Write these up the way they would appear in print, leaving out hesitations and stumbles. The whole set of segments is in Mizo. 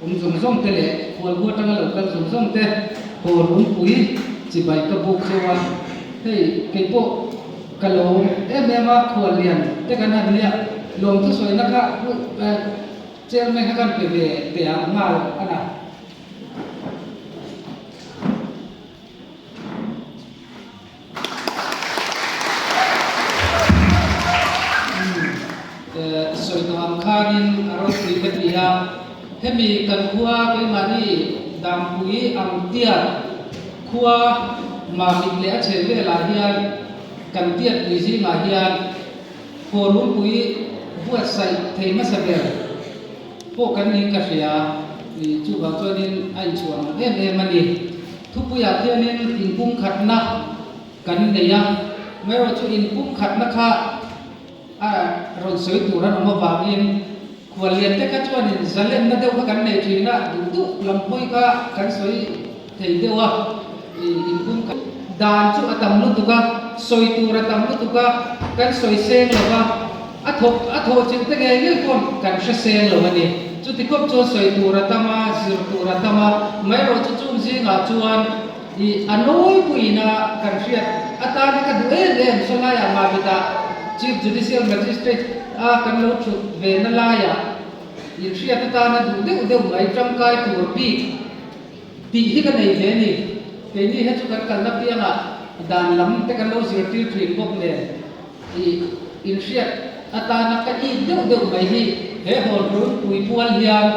Awm zawng zawng te leh khualbu atanga lo kal zawng zawng te haw rungpui chibai ka buk cheu a, hei keipawh ka lawm em em a, khuallian te kan han nia lawm thusawina kha chairman kha kan pe ve teh ang nghal a na. Sawi tawh ang khanin a ropui ka ti a, hemi kan khua keimahni Dampui ang tiat khua Mamit leh a chheh velah hian kan tiatpui zingah hian Khualungpui buatsaih thei hmasa ber pawh kan niin ka hria, chuvang chuanin a inchhuah ang em em a ni. Thupuiah khianin inpumkhatna kan nei a, amaherawhchu inpumkhatna kha a rawn sawi tur an awm avangin khuallian te kha chuanin zalenna deuh kha kan nei thin a, duh duh lam hawi kha kan sawi thei deuh a, inpumkhat dan chu a tam lutuk a, sawi tur a tam lutuk a, kan sawi seng lo va, a thawk a thawh chilh te ngei ngei pawh kan hre seng lo a ni. Chuti khawp chuan sawi tur a tam a, zir tur a tam a, amaherawhchu chung zingah chuan ih a nawlpuiin a kan hriat atana ka duh em em sawlaiah Mavita Chief Judicial Magistrate a kan lo thut ve na laiah inhriat atana duh deuh deuh mai tangkai tur bik Tih hi ka nei ve a ni. Keini he chu kan kalna piangah dan lam te kan lo zirtir thin bawk nen ih inhriat atana ka it deuh deuh mai hi he hawn rungpui pual hian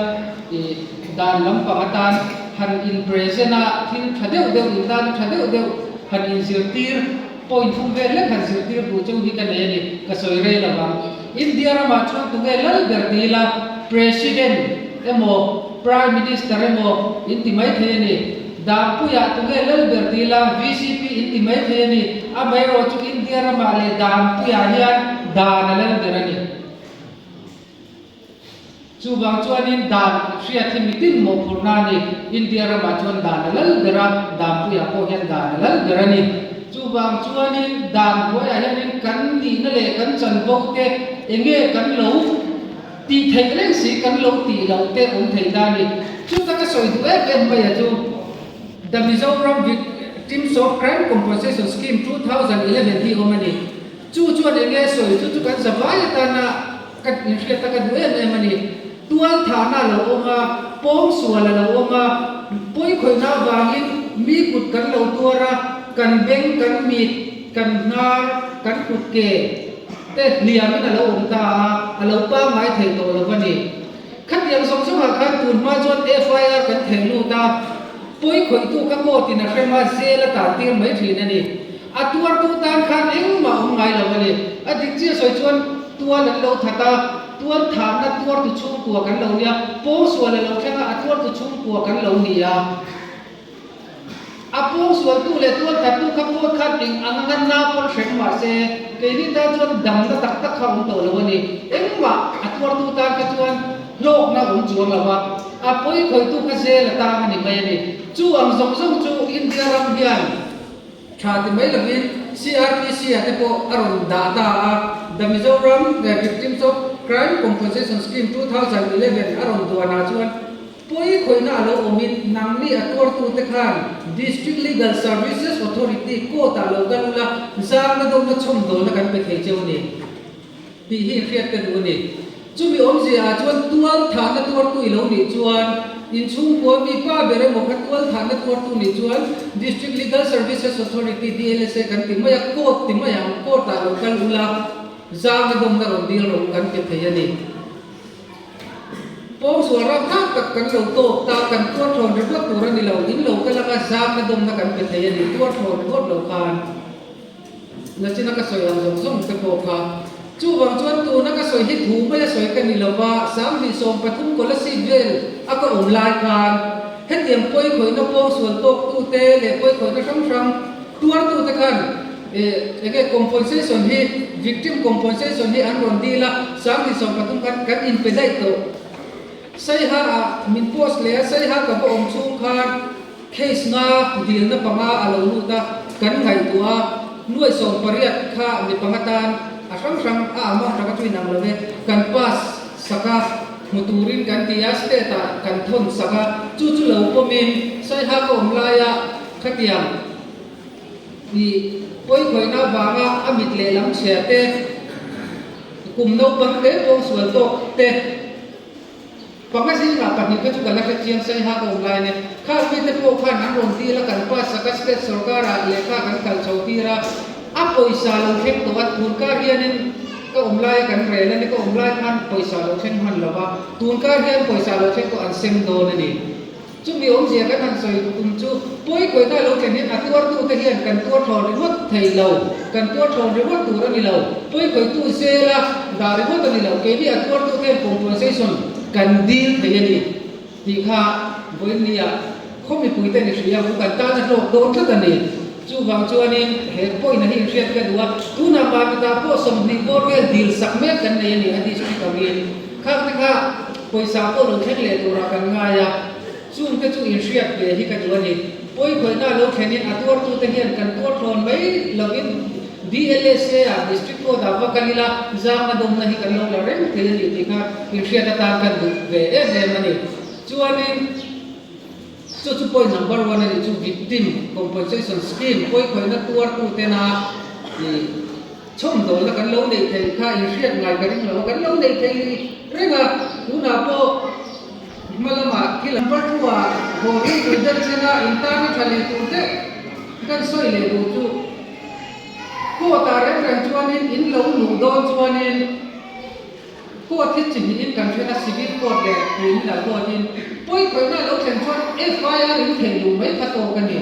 ih dan lampang atan han in present a thil tha deuh deuh in tana tha deuh deuh han inzirtir point thum vel lek han zirtir duh cheu hi ka nei a ni. Ka sawi rei lo ang. India ramah chuan tunge lal ber ti ila President emaw Prime Minister emaw in ti mai thei a ni. Dampuiah tunge lal ber ti ila VCP in ti mai thei a ni. Amaherawh chu India ramah leh Dampuiah hian dan a lal ber a ni. Chuvang chuanin dan hriat hi mitin mawhphurhna a ni. India ramah chuan dan a lal ber a, Dampuiah pawh hian dan a lal ber a ni. Chuvang chuanin dan hnuaiah hianin kan nihna leh kan chanvo te enge kan lo tih theih reng si, kan lo tih loh te awm thei ta a ni. Chuta ka sawi duh em em mai a chu The Mizoram Victims of Crime Compensation Scheme 2011 hi awm a ni. Chu chuan enge sawi chu chu kan zavai atana Ka inhriat a ka duh em em a ni. Tual thahna a lo awm a, pawngsual a lo awm a, pawikhawihna avangin mi kut kan lo tuar a, kan beng, kan mit, kan hnar, kan kut ke te hliamin a lo awm ta a, a lo pangngai thei tawh lo va ni. Khatiang zawng zawngah khan tun hma chuan FIR kan theh lut a, pawikhawihtu kha court in a hrem a, zel a tan tir mai thin a ni. A tuartu tan khan engmah awm ngai lo a ni. A dik chiah sawi chuan tual an lo that a, tual thahna tuartu chhungkua kan lo nia, pawngsual a lo thleng a, a tuartu chhungkua kan lo ni a. A pawngsualtu leh tual thattu kha court khan eng ang anga na pawn hreng mah se, keini tan chuan damna tak tak kha awm tawh lo a ni. Engmah a tuartu tan kha chuan hlawkna awm chuang lo a, a pawikhawihtu kha zel a tang a ni mai a ni. Chu ang zawng zawng chu India ram hian Tha ti mai lovin CRPC ah te pawh a rawn dah ta a, The Mizoram Victims of Crime Compensation Scheme 2011 a rawn duan ah chuan pawi khawihna a lo awmin nangni a tuartute khan District Legal Services Authority court ah lo kal ula zangna dawmna chhawmdawlna kan pe thei cheu a ni tih hi hriat ka duh a ni. Chumi awmzia ah chuan tual thahna tuartu i lo nih chuan inchhungkua mi pa ber emaw kha tual thahna tuartu nih chuan District Legal Services Authority, DLSA, kan ti mai a, court ti mai ang, court ah lo kal ula zang a dawmna rawn dil rawh kan ti thei a ni. Pawngsual ram tak tak kan lo tawk ta, kan tuar thawn ringawt tur a ni lo, in lo kal anga zang a dawmna kan pe thei a ni, tuar thawn ringawt lo khan. Nachina ka sawi ang zawng zawng te pawh kha. Chuvang chuan tuna ka sawi hi thu mai a sawi ka ni lo va, 2013 Kolasib vel a ka awm lai khan hetiang pawikhawihna pawngsual tawktute leh pawikhawihna hrang hrang tuartute khan enge compensation hi victim compensation hi an rawn dil a, 2013 khan kan inpe daih tawh. Saiha ah min post leh a, Saiha ka va awm chhung khan Case nga dilna panga a lo lut a, kan ngaihtuah a, nuai 18 kha mi panga tan a hrang hrang a amount taka chu inang lo e, kan pass sak a. hmu turin kan ti a, state ah kan thawn sak a, chu chu lo pawmin Saiha ka awm laia khatiang ih pawikhawihna avanga a mit lehlam chhia te, kum naupang te pawngsual tawk te, Panga zingah pahnih kha chu ka la hre chiang Saiha ka awm lai ania. Khang mite pawh khan an rawn dil a, kan pass sak a, state sorkarah lehkha kan kal chho tir a, a pawisa lo thleng tawh a, tunkar hianin ka awm laia kan rel ania, ka awm lai khan pawisa lo thleng hman lo va, tunkar hian pawisa lo thleng tawh an sem dawn a ni. Chumi awmzia kan han sawi tum chu pawi khawihna lo thlen hian a tuartute hian kan tuar thlawn ringawt thei lo, kan tuar thlawn ringawt tur a ni lo. Pawi khawihtu zela dah ringawt a ni lo, keini a tuartute hian compensation kan dil thei a ni tih kha vawiinnia khaw mipuite ni hria ang u, kan tan a hlawk dawn tlat a ni. Chuvang chuanin he pawina hi inhriat ka duh a, tunah Mamita pawh 20 bawr vel dil sak mek kan nei a ni a district angin. Khangte kha pawisa pawh lo thleng leh turah kan ngai a, chungte chu inhriat ve hi ka duh a ni. Pawikhawihna lo thlenin a tuartute hian kan tuar thlawn mai lovin DLSA ah District Court ah va kal ila zangna dawmna hi kan lo la reng thei a ni tih kha inhriat atan kan duh ve em em a ni. Chuanin chu chu point number one a nih chu Victim Compensation Scheme pawikhawihna tuartutena ih Chhawmdawlna kan lo neih theih kha inhriat ngai ka ring lo a, kan lo neih thei reng a, tunah pawh hma lamah thil an par thu a, haw ring tui deuh chen a, in tana tha leh tur deuh kan sawi leh duh chu court ah reng reng chuanin in lo luh dawn chuanin court hi chi hnihin kan then a, civil court leh criminal court in pawi khawihna lo thlen chuan FIR in theih luh mai kha tawk a ni.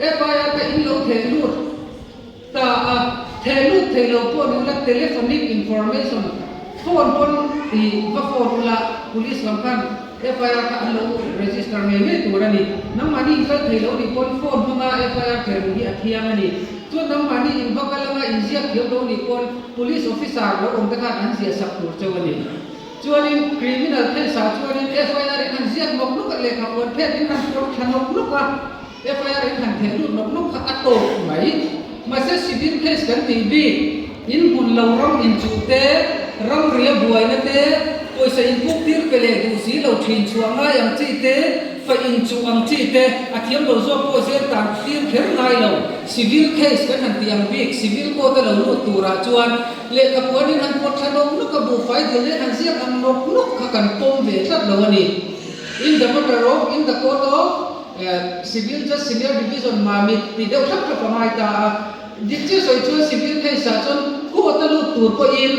FIR te in lo theh lut ta a, theh lut thei lo pawh ni ula telephonic information phone pawn ih va phone ula police lam khan FIR kha an lo register ngei ngei tur a ni. Nangmahni in kal thei lo nih pawn phone hmanga FIR theh luh hi a thiang a ni. Chuan nangmahni in va kal anga inziak thiam lo nih pawn police officer lo awm te khan an ziah sak tur cheu a ni. Chuanin criminal case ah chuanin FIR in han ziak nawk nawk a, lehkha puan phet in han puan thla nawk nawk a, FIR in han theh lut nawk nawk kha a tawp mai. Mahse civil case kan tih bik, in hmun lo ram inchuh te, ramria buaina te, pawisa inpuk tir pe leh duh si lo thin chhuah ngai ang chi te, fa inchuh ang chi te, a thiam lo zawk pawh zel tan thlir kher ngai lo. Civil case kan han tih ang bik, civil court a lo lut turah chuan Lehkha puanin han pawt thla nawk nawk a, buhfai dil nen han ziak ang nawk nawk kha kan pawm ve tlat lo a ni. In the matter of, in the court of Civil Judge Senior Division Mamit tih deuh thlap thlap a ngai ta a. Dik chiah sawi chuan civil case ah chuan court a lut tur pawhin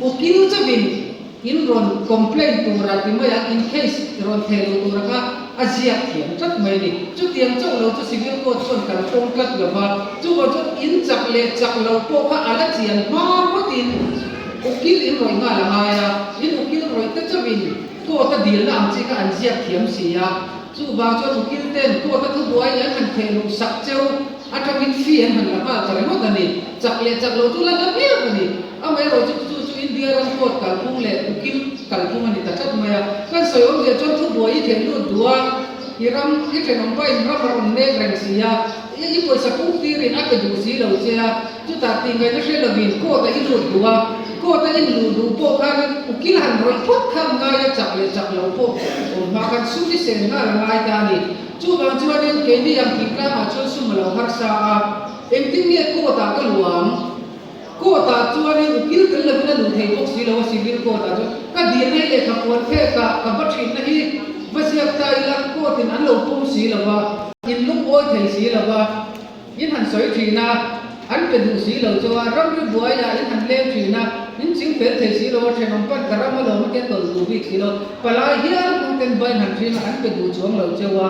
ukil chauhin in rawn complaint tura ti mai a, in case rawn theh luh tura kha a ziak thiam tlat mai a ni. Chutiang chauh lo chu civil court chuan kan pawm tlat lo va, chuvang chuan in chak leh chak lo pawh kha a la chian hma ngawtin ukil in rawih nghal a ngai a, in ukil rawih te chauhin court a dilna ang chi kha an ziak thiam si a, chuvang chuan ukil ten court a thubuai an han theh luh sak cheu atangin fee an han la nghal ta ringawt a ni. Chak leh chak lo chu la na viau a ni. Amaherawhchu chu chu India ram court kalphung leh ukil kalphung a ni ta tlat mai a. Kan sawi awmzia chuan thubuai i theih lut duh a, i ram i thenawm pahin ram a rawn nek reng si a, i pawisa puk tirin a pe duh si lo che a, chutah tih ngaihna hre lovin court a i lut duh a, court a in luh duh pawh khanin ukil han rawih phawt kha ngai a chak leh chak lo pawh awm hma khan sum i sen nghal a ngai ta a ni. Chuvang chuanin keini ang thingtlangah chuan sum a lo harsa a, engtin nge court ah ka luh ang? Court ah chuanin ukil tel lovin a luh thei bawk si lo a, civil court ah chuan ka dilna hi lehkha puan phek ah ka va thinna hi va ziak ta ila court in an lo pawm si lo va, in lungawi thei si lo va, in han sawi thin a, an pe duh si lo chu a, ramri buai ah in han leng thin a, in ching fel thei si lo a, thenawm pan ka ram alawm a tia tawlh duh bik si lo, palai hial hmang ten va in han thin a, an pe duh chuang lo cheu a.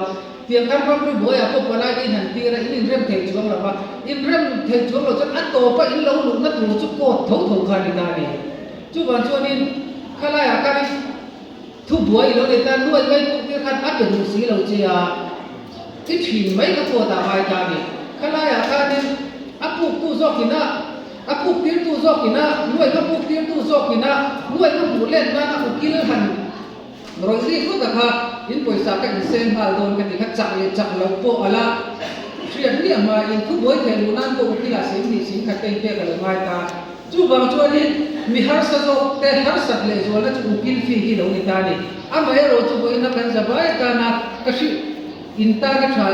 Tiang khan ramri buaiah pawh palai te in han tir a, in inrem thei chuang lo va, inrem thei chuang lo chuan a tawpa in lo luhna tur chu court tho tho kha a ni ta a ni. Chuvang chuanin khalaiah khanin thu buai i lo nei ta, nuai mai puk tir khan a pe duh si lo che a, i thin mai kha court ah ngai ta a ni. Khalaiah khanin a puktu zawkina, a puk tirtu zawkina, nuai kha puk tirtu zawkina, nuai kha hmuh let nana ukil han Rawih rik vut a kha in pawisa ka inseng nghal dawn ka ti kha chak leh chak loh pawh a la hriat miah hma in thubuai theih luh nan pawh ukil ah sing hnih sing khat te in pek a lo ngai ta. Chuvang chuanin mi harsa zawk te harsat leh zualna chu ukil fee hi lo ni ta a ni. Amaherawhchu vawiina kan za vai atana ka hrilh in tana tha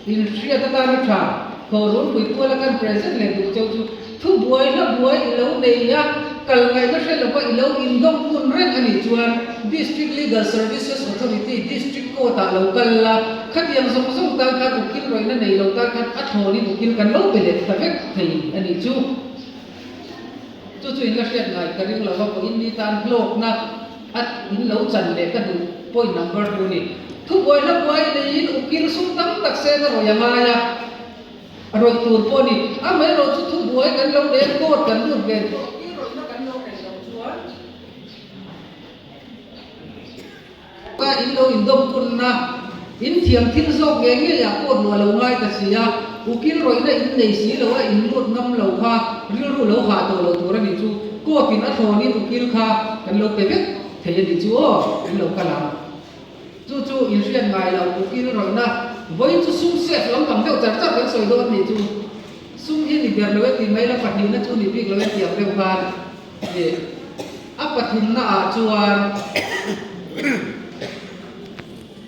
in hriat atana tha Thawhrunpui puala kan present leh duh cheu chu thubuai hla buai i lo nei a, kal ngaihna hre lova i lo indawm kun reng a nih chuan District Legal Services Authority, District Court ah lo kal la, khatiang zawng zawng tan khan ukil rawihna nei lo tan khan a thlawnin ukil kan lo pe leh ta vek thei a nih chu. Chu chu in la hriat ngai ka ring lova pawhin ni tan hlawkna a in lo chan leh ka duh point number chu ni. Thubuai hla buai neiin ukil sum tam tak sen a rawih a ngai a, a rawih tur pawh a ni. Amaherawh chu thubuai kan lo nei a, court kan lut ve tawh ukil rawihna kan lo neih loh chuan Ka in lo indawm kunna, in thiam thil zawk ngei ngei ah court luah lo ngai ta si a, ukil rawihna in nei si lo a in lut ngam lo kha rilru lo hah tawh lo tur a nih chu, court in a thlawn in ukil kha kan lo pe vek thei a nih chu aw, in lo kal ang. Chu chu in hriat ngai lo ukil rawihna vawiin chu sum sef lampang deuh char char kan sawi dawn a nih chu, sum hi ni ber lo e tih mai la pahnihna chu ni bik lo e tih ang deuh khan. Tih a pathumna ah chuan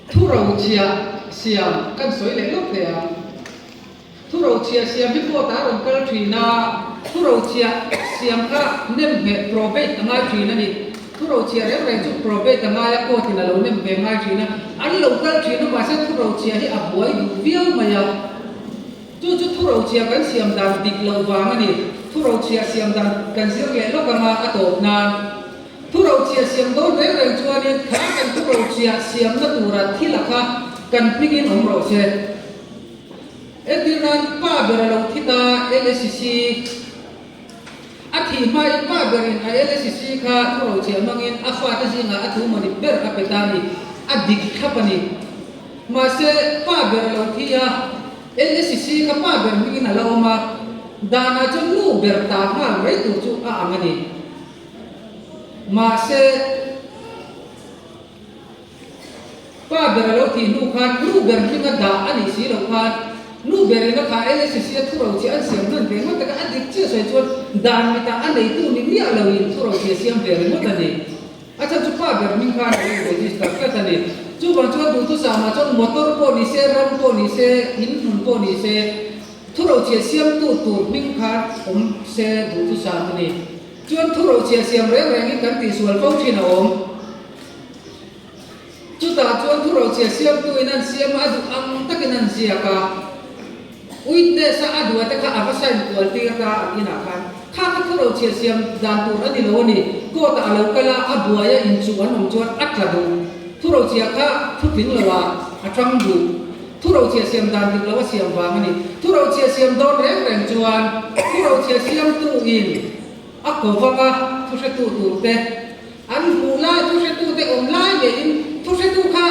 thurochhiah siam kan sawi leh lawk teh ang. Thurochhiah siam hi court ah a rawn kal thin a, thurochhiah siam kha nem hmeh probate a ngai thin a ni. Thurochhiah reng reng chu probate a ngai a, court in a lo nem ve ngai thin a, an lo kal thin a mahse thurochhiah hi a buai duh viau mai a. Chu chu thurochhiah kan siam dan dik loh vang a ni. Thurochhiah siam dan kan zir leh lawk anga a tawp nan. Thurochhiah siam dawn reng reng chuanin kha kan thurochhiah siamna tura thil a kha kan hmingin awm rawh se. Entir nan pa ber a lo thi ta LSC. A thih hmain pa berin a LSC kha thurochhiah hmangin a fate zingah a thu mawni ber a pe ta a ni. A dik thlap a ni. Mahse, pa ber a lo thi a, LSC kha pa ber hmingin a la awm a, danah chuan nu ber ta nghal mai tur chu a ang a ni. Mahse, pa ber a lo thih hnu khan nu ber hminga dah a nih si loh khan nu berin a kha LSC a thurochhiah an siam hman ve ngawt tak a, a dik chiah sawi chuan dan mitah a neitu ni miah loin thurochhiah siam ve ringawt a ni. A chhan chu pa ber hming khan a lo register tlat a ni. Chuvang chuan duhthusam ah chuan motor pawh ni se, ram pawh ni se, in hmun pawh ni se, thurochhiah siamtu tur hming khan awm se duhthusam a ni. Chuan thurochhiah siam reng rengin kan tihsual fo thin a awm. Chutah chuan thurochhiah siamtu in an siam a, a duh ang takin an ziak a. Witness a a duh te kha a va sign kual tir ta an inah khan. Kha kha thurochhiah siam dan tur a ni lo a ni. Court ah a lo kal a, a buai a inchuh an awm chuan a tla duh. Thurochhiah kha thu tling lo ah a tang duh. Thurochhiah siam dan dik lo a siam vang a ni. Thurochhiah siam dawn reng reng chuan thurochhiah siamtu in a ko vang a thuhretu tur te an hmuh lai thuhretu te awm lai ngeiin thuhretu kha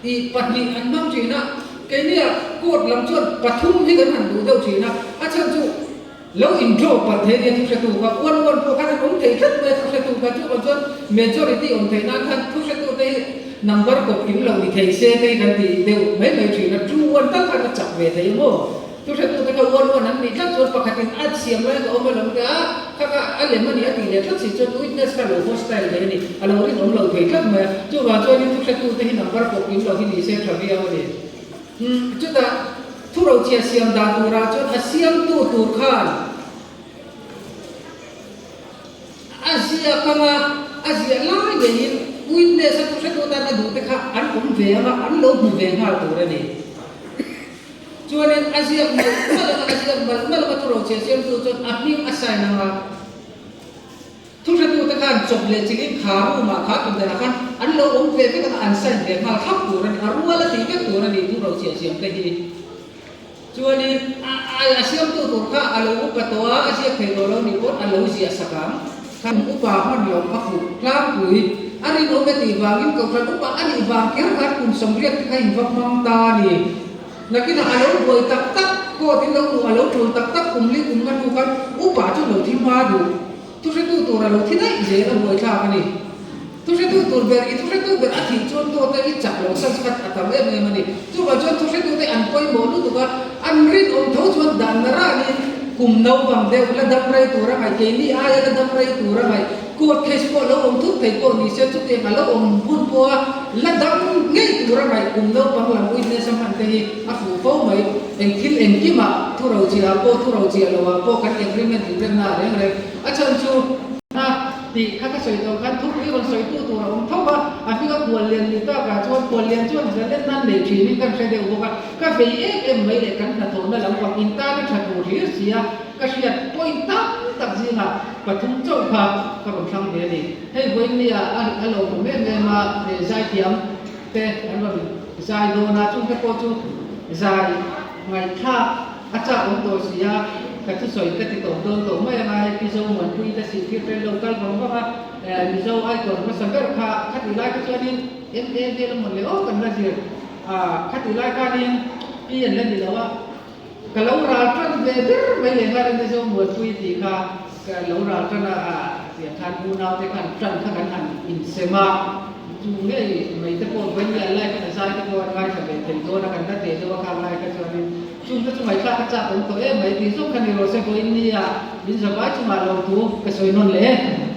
Tih pahnih an hmang thin a, keini ah court lam chuan pathum hi kan han duh deuh thin a, a chhan chu lo in draw palh thei nia thuhretu kha, one one pawh khan an awm thei tlat mai a thuhretu kha, chuvang chuan majority awm theih nan khan thuhretu te hi number kawp kim lo ni thei se te hi kan ti deuh mai mai thin a, two one tal khan a chak ve thei a maw? Thuhretute kha uan uan an nih tlat chuan pakhatin a siam lai ka awm alawm te a, kha kha a lem a ni a tih leh tlat si chuan witness kha a lo hostile thei a ni, a lo rinawm lo thei tlat mai a. Chuvang chuanin thuhretute hi number pawh kim lo hi ni se tha viau a ni. Umm chutah thurochhiah siam dan turah chuan a siamtu tur khan a ziak anga a ziah lai ngeiin witness a thuhretu tan a duhte kha an awm ve anga an lo hmu ve nghal tur a ni. Chuanin a ziak malh malh anga, a ziak malh malh anga thurochhiah siamtu chuan a hming a sign anga, thuhretute khan chawp leh chilhin kha room ah kha pindanah khan an lo awm ve vek anga an sign ve nghal thlap tur a ni, a rual a tih vek tur a ni thurochhiah siam te hi. Chuanin a a siamtu tur kha a lo upa tawh a, a ziak thei tawh lo nih pawn a lo ziah sak ang. Khan upa hman lo a fuh tlangpui a rinawm e tih vangin kohhran upa a nih vang kher khan kum 80 te kha in va hmang ta a ni. Nakinah a lo buai tak tak, court in lo hmuh a lo tul tak tak kum li kum nga hnu khan upa chu lo thi hma duh. Thuhretu tur a lo thi daih zel a buaithlak a ni. Thuhretu tur ber i thuhretu ber a thih chuan court a i chak lo chance khat a tam em em a ni. Chuvang chuan thuhretute an pawimawh lutuk a, an rinawm tho chuan dan na ranin. Kum naupang deuh la dam rei tur a ngaih, keini aia la dam rei tur a ngaih, court case pawh lo awm thut thei pawh ni se chutiang a lo awm hun pawha la dam ngei tur a ngaih kum naupang lam witness a hman te hi a fuh fo mai. Eng thil engkimah thu rochiah pawh thu rochiah loah pawh kan agreement inremna a reng reng. A chhan chu. A tih kha ka sawi tawh khan thupui rawn sawitu tur a awm tho a, a hminga khuallian ni takah chuan khuallian chuan zalenna an nei thinin kan hre deuh bawk a, ka vei em em mai leh kan hnathawhna lampang in tana tha tur hlir si a, ka hriat point tam tak zingah pathum chauh kha ka rawn thlang ve a ni. Hei vawiin nia a lo awm em em a, zaithiam te an rawn zai dawn a, chungte pawh chu zai ngaihthlak A chak awm tawh si a, ka thusawi ka ti tawp dawn tawh mai anga hei Pi Zomuanpui te sih thil tel lo kal vang vang a, Mizo icon hmasa ber kha khatih lai kha chuanin MA vel a mawn leh aw kan la zir a, khatih lai khanin Pi an la ni lo a, ka lo ral tan ve ber mai leh nghal a Mizo Muanpui tih kha ka lo ral tan a, tiang khan unau te khan tan kha kan han insem a. Chu ngei mai te pawh vawi lian lai khan a zai te pawh an ngaithla ve thei dawn a, kan la teh deuh a khang lai kha chuanin chung te chu ngaihthlak a chak awm tawh em mai tih zawk kha ni rawh se vawiin nia min zavai chungah lo thu ka sawi nawn leh e.